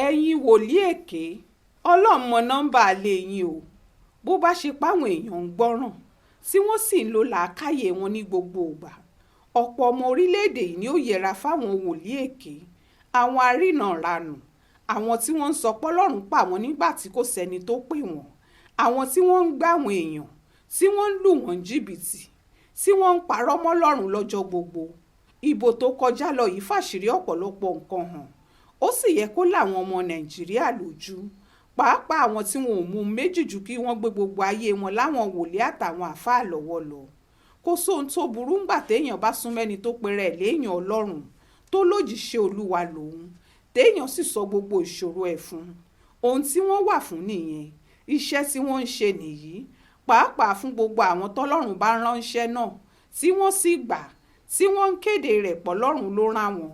Ẹ̀yin wòlíì èké, Ọlọ́run mọ nọmba ilé yín o. Bó bá ṣe páwọn èèyàn ń gbọ́ràn tí wọ́n sì ń lo làákàyè wọn ní gbogbo ìgbà, ọ̀pọ̀ ọmọ orílẹ̀-èdè yìí ni ó yẹra fáwọn wòlíì èké, àwọn arínànranù, àwọn tí wọ́n ń sọ pọ́lọ́run pa wọ́n nígbà tí kò sẹ́ni tó pè wọ́n, àwọn tí wọ́n ń gbáwọn èèyàn, tí wọ́n ń lù wọ́n jìbìtì, tí wọ́n ń parọ́ mọ́lọ́run lọ́jọ́ gbogbo. Ìbò tó kọjá lọ yìí fàṣírí ọ̀pọ̀lọpọ̀ nǹkan hàn, ó sì yẹ kó láwọn ọmọ Nàìjíríà lójú, pàápàá àwọn tí wọn ò mú un méjì ju kí wọ́n gbé gbogbo ayé wọn láwọn wòlíì àtàwọn àáfàá lọ́wọ́ lọ. Kò sóhun tó burú ńgbà téèyàn bá sún mẹ́ni tó pera ẹ̀ léèyàn Ọlọ́run, tó lójíṣẹ́ Olúwa lòun, téèyàn sì sọ gbogbo ìṣòro ẹ̀ fún un. Ohun tí wọ́n wà fún nìyẹn, iṣẹ́ tí wọ́n ń ṣe nìyí, pàápàá fún gbogbo àwọn tọ́lọ́run bá ránṣẹ́ náà tí wọ́n sì gbà, tí wọ́n ń kéde rẹ̀ pọ́lọ́run ló rán wọn.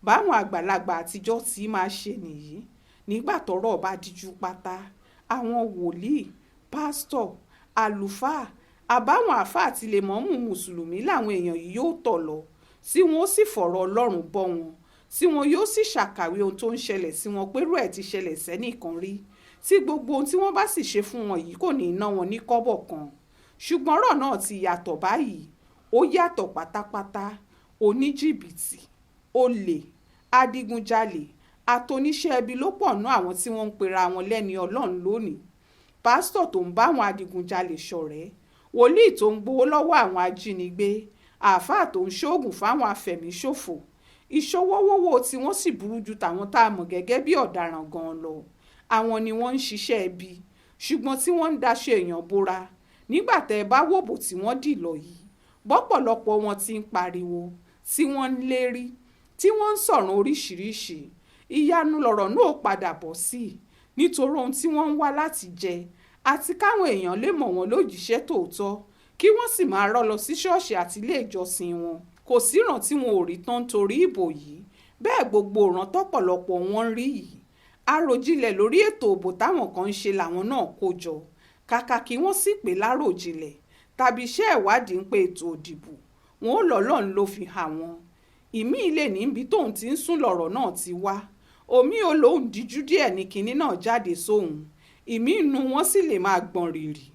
Báwọn àgbàlagbà àtijọ́ tí máa ṣe nìyí. Nígbà tọ́rọ̀ bá díjú pátá, àwọn wòlíì, pásítọ̀, àlùfáà àbáwọn àáfàá àti lèmọ́ọ́mù mùsùlùmí làwọn èèyàn yìí yóò tọ̀ lọ, tí wọn ó sì fọ̀rọ̀ Ọlọ́run bọ́ wọn, tí wọn yóò sì ṣàkàwé ohun tó ń ṣẹlẹ̀ sí wọn pẹ̀lú ẹ̀ ti ṣẹlẹ̀ sẹ́nìkan rí, tí gbogbo ohun tí wọ́n bá sì ṣe fún wọn yìí kò ní í ná wọn ní kọ́bọ̀ kan. Ṣùgbọ́n ọ̀rọ̀ náà ti yàtọ̀ báyìí, ó yàtọ̀ pátápátá. Oníjìbìtì, olè, adigunjalè àtòníṣẹ́ ibi ló pọ̀ nú àwọn tí wọ́n ń pera wọn lẹ́ni Ọlọ́run lónìí. Pásítọ̀ tó ń bá àwọn adigunjalè ṣọ̀rẹ́, wòlíì tó ń gbowó lọ́wọ́ àwọn ajínigbé, àáfàá tó ń ṣoògùn fáwọn afẹ̀míṣòfò. Ìṣọwọ́wọ́wọ́ tí wọ́n sì burú ju tàwọn tá a mọ̀ gẹ́gẹ́ bí ọ̀daràn gan-an lọ. Àwọn ni wọ́n ń ṣiṣẹ́ ibi, ṣùgbọ́n tí wọ́n ń daṣọ èèyàn bora. Nígbà tẹ́ ẹ bá wòbò tí wọ́n dì lọ yìí, bọ́pọ̀lọpọ̀ wọn ti ń pariwo, tí wọ́n ń lérí, tí wọ́n ń sọ̀rọ̀ oríṣiríṣiì, ìyanu lọ̀rọ̀ náà padà bọ̀ sí, nítorí ohun tí wọ́n ń wá láti jẹ àti káwọn èèyàn lè mọ̀ wọ́n lójíṣẹ́ tòótọ́, kí wọ́n sì máa rọ́ lọ sí ṣọ́ọ̀ṣì àti ilé ìjọsìn wọn. Kò síran tí wọn ò rí tán nítorí ìbò yìí. Bẹ́ẹ̀ gbogbo ìran tọ́pọ̀lọpọ̀ wọn ń rí yìí, àròjinlẹ̀ lórí ètò ìbò táwọn kan ń ṣe làwọn náà kó jọ. Kàkà kí wọ́n sì pè láròjinlẹ̀ tàbí iṣẹ́ ìwádìí ń pe ètò ìdìbò, wọn ò lọ́lọ́run ló fi hàn wọ́n. Ìmí-ín lè ní ibi tóun ti ń sùn lọ̀rọ̀ náà ti wá, òmíì ó lóun díjú díẹ̀ ní kinní náà jáde sóun, ìmí-ín nínú wọn sì lè máa gbọ̀n rìrì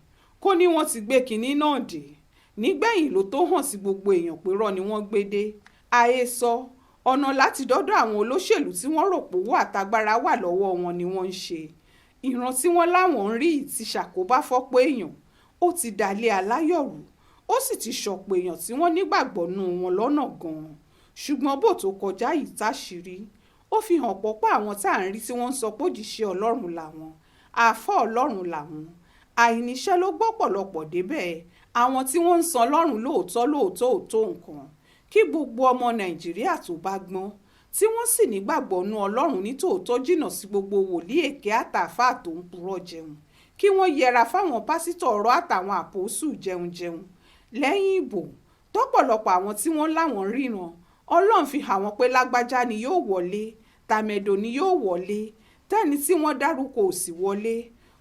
kó ní wọ́n ti gbé kinní náà dé. Nígbẹ̀yìn ló tóó hàn sí gbogbo èèyàn pé irọ́ ni wọ́n gbé dé. Àhesọ ọ̀nà láti dọ́dọ̀ àwọn olóṣèlú tí wọ́n rò pówó àtagbára wà lọ́wọ́ wọn ni wọ́n ń ṣe. Ìran tí wọ́n láwọn ń rí yìí ti ṣàkóbá fọ́pọ̀ èèyàn, ó ti dalé aláyọ̀ rú, ó sì ti ṣọ̀pọ̀ èèyàn tí wọ́n nígbàgbọ́ nínú wọn lọ́nà gan-an. Ṣùgbọ́n bó tó kọjá yìí táṣìírí, ó fi hàn pọ́pọ̀ àwọn tá à ń rí tí wọ́n ń sọ pójíṣẹ́ Ọlọ́run làwọn, àáfàá Ọlọ́run làwọn. Àìníṣẹ́ ló gbọ́pọ̀lọpọ̀ débẹ̀. Àwọn tí wọ́n ń san Ọlọ́run lóòótọ́ lóòótọ́ ò tó nǹkan. Kí gbogbo ọmọ Nàìjíríà tó bá gbọ́n, tí wọ́n sì nígbàgbọ́ nínú Ọlọ́run ní tòótọ́ jìnnà sí gbogbo wòlíì èké àtàáfàá tó ń purọ́ jẹun, kí wọ́n yẹra fáwọn pásítọ̀ ọ̀rọ̀ àtàwọn àpọ́sù jẹun jẹun. Lẹ́yìn ìbò tọ́pọ̀lọpọ̀ àwọn tí wọ́n láwọn ń ríran Ọlọ́run fi hàn wọ́n pé lágbájá ni yóò wọlé, tàmẹ̀dò ni yóò wọlé, tẹ́ni tí wọ́n dárúkọ ò sì wọlé,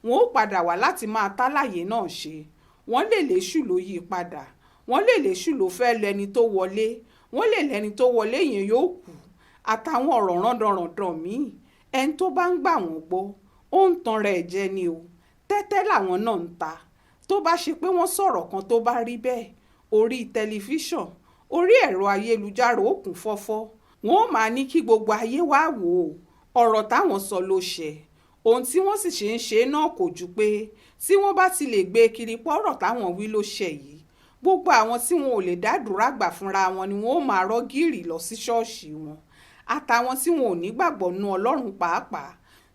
wọn ó padà wá láti máa tálàyé náà ṣe. Wọ́n lè léṣù ló yí i padà, wọ́n lè léṣù ló fẹ́ẹ́ lẹ́ni tó wọlé, wọ́n lè lẹ́ni tó wọlé yẹn yóò kú, àtàwọn ọ̀rọ̀ rándanràndan mí-ín. Ẹni tó bá ń gbà wọ́n gbọ́, ó ń tanra ẹ̀ jẹ ni o. Tẹ́tẹ́ làwọn náà ń ta. Tó bá ṣe pé wọ́n sọ̀rọ̀ kan tó bá rí bẹ́ẹ̀, orí tẹlifíṣàn, orí ẹ̀rọ ayélujára ó kún fọ́fọ́, wọn ó máa ní kí gbogbo ayé wàá wò ó, ọ̀rọ̀ táwọn sọ ló ṣẹ. Ohun tí wọ́n sì ṣe ń ṣe náà kò ju pé tí wọ́n bá ti lè gbé e kiri pọ́rọ̀ táwọn wí ló ṣẹ yìí, gbogbo àwọn tí wọn ò lè dàdúrà gbà fúnra wọn ni wọn ó máa rọ́ gìrì lọ sí ṣọ́ọ̀ṣì wọn, àtàwọn tí wọn ò nígbàgbọ́ nínú Ọlọ́run pàápàá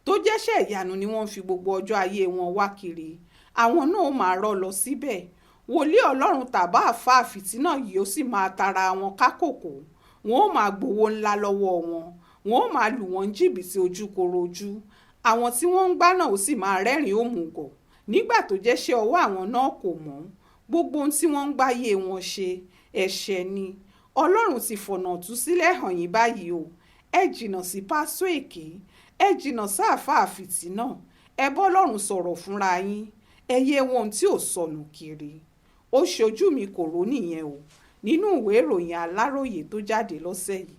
tó jẹ́ṣẹ́ ìyanu ni wọ́n ń fi gbogbo ọjọ́ ayé wọn wá kiri, àwọn náà ó máa rọ́ lọ síbẹ̀. Wòlíì Ọlọ́run tàbá àáfàá fìtínà yìí ó sì máa tara wọn kákòkò, wọn ó máa gbowó ńlá lọ́wọ́ wọn, wọn ó máa lù wọ́n jìbìtì ojúkorojú, àwọn tí wọ́n ń gbà náà ó sì máa rẹ́rìn-ín òmùgọ̀ nígbà tó jẹ́ṣẹ́ ọwọ́ àwọn náà kò mọ́. Gbogbo ohun tí wọ́n ń gbáyé wọn ṣe, ẹ̀ṣẹ̀ ni. Ọlọ́run ti fọ̀nà ìtúsílẹ̀ hàn yín báyìí o. Ẹ jìnnà sí pásítọ̀ èké, ẹ jìnnà sáàfáà fìtínà, ẹ bọ́lọ́run sọ̀rọ̀ fúnra yín, ẹ yé wọn ohun tí ò sọnù kiri. Ó ṣojú mi kò rò nìyẹn o, nínú ìwé ìròyìn Aláròye tó jáde lọ́sẹ̀ yìí.